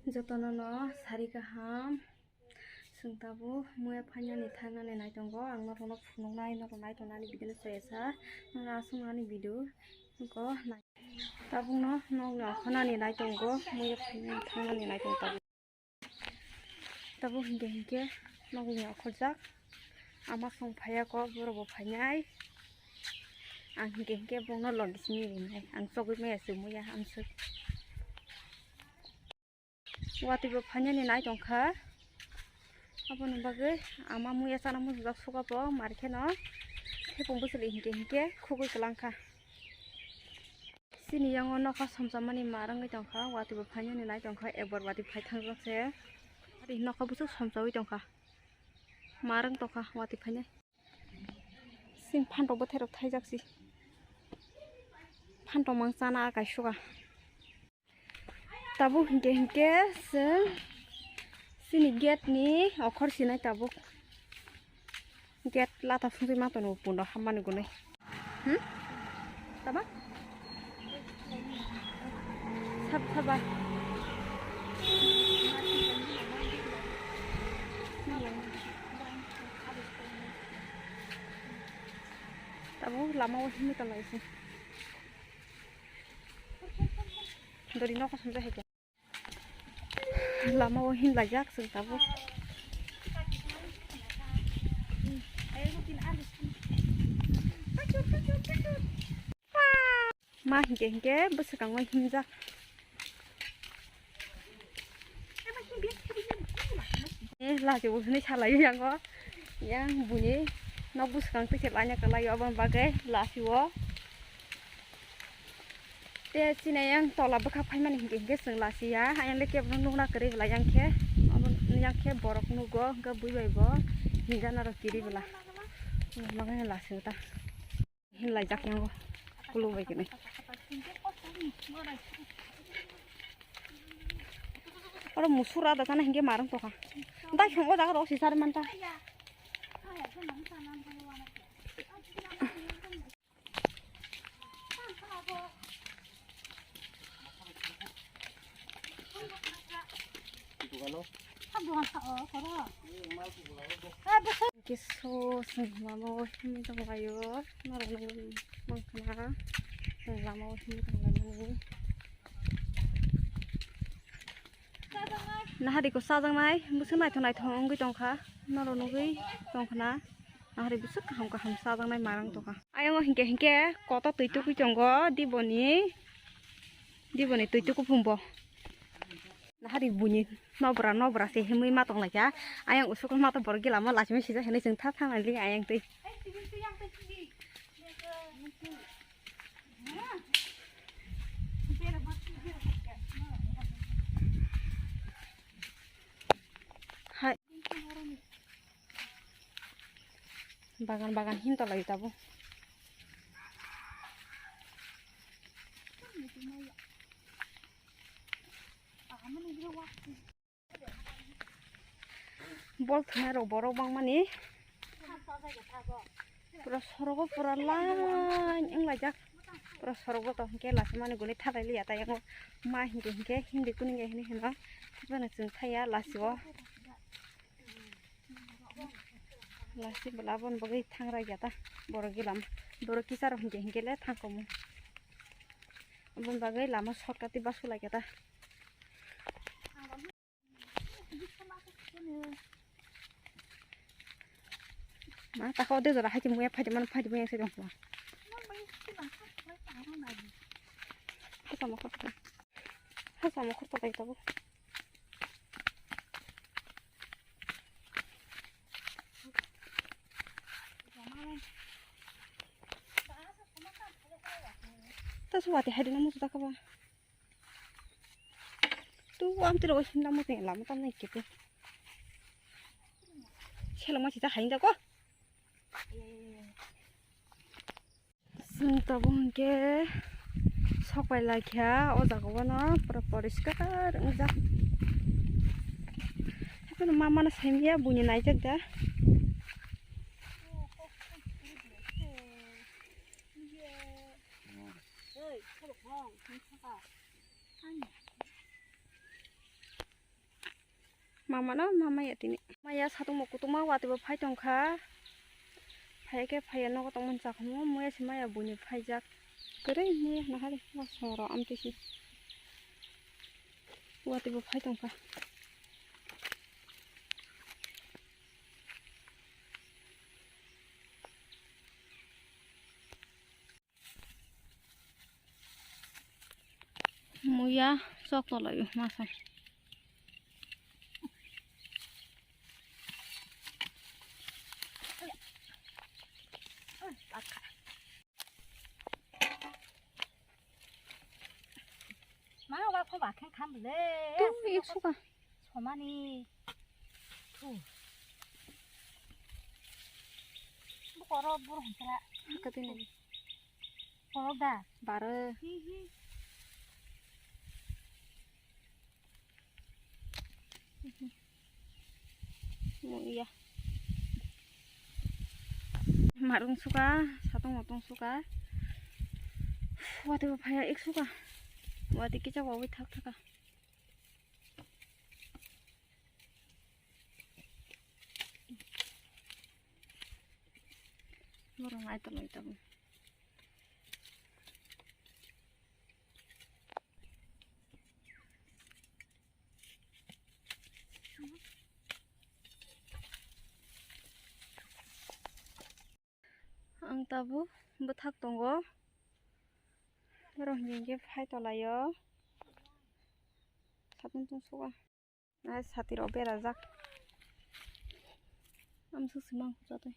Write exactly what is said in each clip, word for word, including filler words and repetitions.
Jotono no sari kaham. Chwng tabuk muya phainani thangnani naitongo. Ang norokno phunuknai, norok naitongnani video no chayasa. Norok aswk nani video ko nai-, tabukno nokni okhornani naitongo. Muya phainani thangnani naitongo tabuk. Tabuk hinkhe hinkhe nokni okhorjak. Ama song phaiya kok, borok bo phainai. Ang hinkhe hinkhe bongno logi simi rinai. Ang chogwi maya se muya amswk. Watwi bo phainani nai tongkha. Aboni bagwi ama muya chana mujujak suga bo mar kheno. Thepung bwswli hinkhe hinkhe khugwi kwlangkha. Chini yango nokha somsam mani mar wngwi tongkha. Watwi bo phainani nai tongkha. Ekbar watwi phai thangjak se. Ari nokha bwswk somsawi tongkha. Mar wng tongkha watwi phainai. Sing phantok bwthairok thaijak si. Phantok mang chana kaisuga. Tabuk hinkhe hinkhe chwng chini gate ni okhor sinai tabuk. Gate lata sungwi ma tono pundo hammani gunui. Hmm? Tama? Sab saba. Tabuk lama o himwi tonglaising. Dori nokha sumjak hai khe. Lama o himlaijak chwng tabuk. Ma hinkhe hinkhe bwswkango himjak. Eh, lachi bo hwnwi salaio yango. Yang buini nok bwswkang twi se laina kwlaio, aboni bagwi lachi o. Te chini yang tola bwkha phaimani hinkhe hinkhe chwng lachiya. Ayang le kebo nukna kwrwi bwla yang khe. Abo yang khe borok nugo, hwnkhe bui bai bo hinjana rw kiri bwla. Mangani lachi o ta. Hinlaijak yango kulubai kene. Oro musura da sana hinge marang toka. Dai song o jaga rok sisar manta. Kiso sing mama o himwi tonglaio, norok nugwi mankha na lama o himwi tonglaimani. Nahari ko chajaknai bwswk naithok naithok wngwi tongkha, norok nugwi tongkha na. Nahari bwswk kaham kaham chajaknai marang tongkha. Ayang o hinkhe hinkhe kotor twi tukui tongo diboni, diboni twi tukuphung bo. Nahari buini nobra nobra se himwi ma tonglaikha. Ayang usuk ma to borok gila ma lachimwi sijak hinwi chwng tha thangnani ayang twi. Hai. Bagan bagan hin tolai tabuk. Bol thwngnairok borok bangmani. Pura sorogo pura line wnglaijak. Pura sorogo to hinkhe lasimani gwnwi thalai liya tei yango ma hinkhe hinkhe hindi kunu hinkhe hinwi hino. Haiphano chwng thaiya lasio. Lasi bwla aboni bagwi thangra ya ta borok gila borok kisa rok hinkhe hinkhe le thangkomo. Aboni bagwi lama shortcut tei basu lai ya ta. Ma, tako de jora hai muya phai man phai muya se dong. Hasa mo khorta. Hasa mo khorta dai tabo. Ta suwati hai dina musu ta kaba. Tu am tiro hinda mo teng lama tam nai kete. Selo ma sita hain da ko. Sing tabuk hinkhe sok pai lai kha o jaga o no pura poriskar wngjak. Haikhe no ma mano saimya buini naijak da. Mama no mama ya tini. Maya satung mo kutung ma watwi bo phai tong kha. Phai khe phai ya nogo tong man cha kho mo, muya se maya buini phai jak. Kwrwi muya na hari ma soro amtwi si. Watwi bo phai tong kha. Muya sok tolai o masa. Ma wa kho ba khe kham le. Tu ik suka. Somani. Tu. Bu koro bur hon tra. Ka tini. Koro da. Bara. Hi hi. Mo iya. Marung suka, satung motung suka. Wati bo phaya ik suka. Wati kicha wawi thak thaka. Borok nai tongwi tongo. Ang tabuk bwthak tongo. Borok hwnkhe hwnkhe phai tolaio. Satung tungsugo. Nai sati rok berajak. Amsuk si mang jatwi.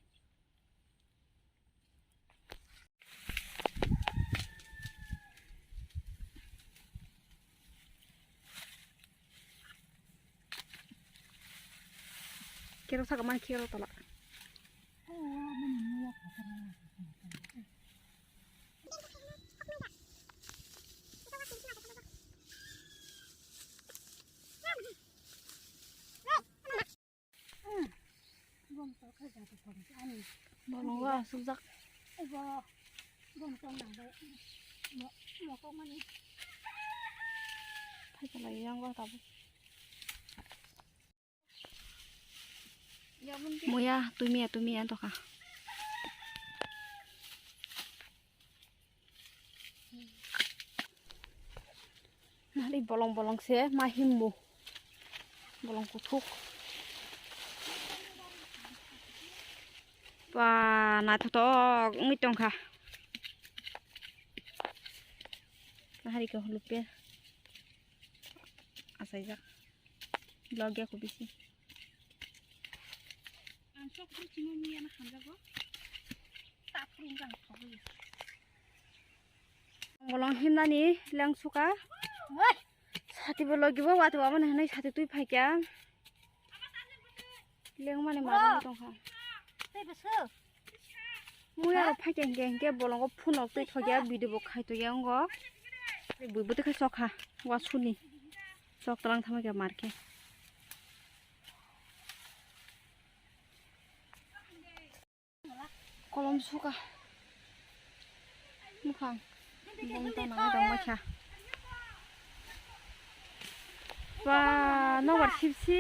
Kero saka mai kero tola. Bolongo asukjak. Phai chalai yang bo tabuk. Muya tumi ya tumi ya tokha. Nari bolong bolong se ma himbo. Bolong kuthuk. Ba naithotok wngwi tongkha. Nahari khe hulup ya. Asaijak. Vlog ya kubisi. Ang chok bru chimo miya na hamjago. Tapru jang khogwi. Bolong himnani leng suka. Oi. Sati bo logi bo wati wabo na hinwi sati twi phaikya. Leng mani ma tongkha. Tei bwswk. Mui aro phaikya hinkhe hinkhe bolongo phunok twi thokya video bo khai tokya wngo. Bui bwtwi khai chokha wasuni. Chok tlang thangma khe mar khe. Kolom suka. Mukhang. Bong tana dong baikha. Ba, nobar sipsi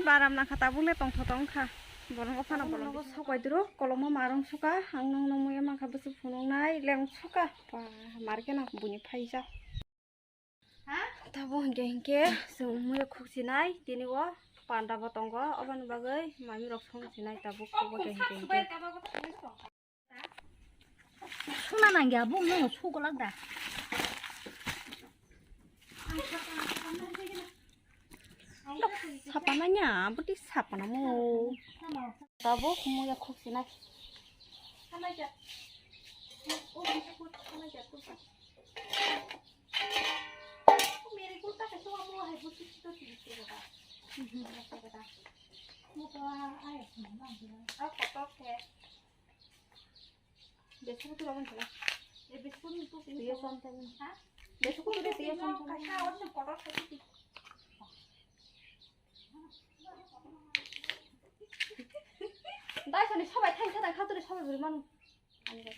baram nangkha tabuk le tongtho tongkha. Borok phano bolong sok bai duro kolom marong suka. Ang nong nong muya mankha bwswk phunuknai leng suka. Ba, mar khe nang buni phaijak. Tabuk hinkhe hinkhe chwng muya khukchinai tini o panda bo tongo oboni bagwi mami rok songchinai tabuk khukbo hinkhe hinkhe. Suna nangya bung no sukolak da. Sapana nya bwtwi sapana mo. Tabuk muya khukchinai. मेरे कुर्ता कैसे हुआ वो है वो किसी तो चीज के होगा। वो तो आया था ना। अब पटक है। बिस्कुट तो बन चला। ये बिस्कुट में तो ये कौन था? हाँ। बिस्कुट तो ये कौन था? कैसा और से पटक है। Dai sani sobai thaisa dai khaturi sobai buri manu. Ani dai.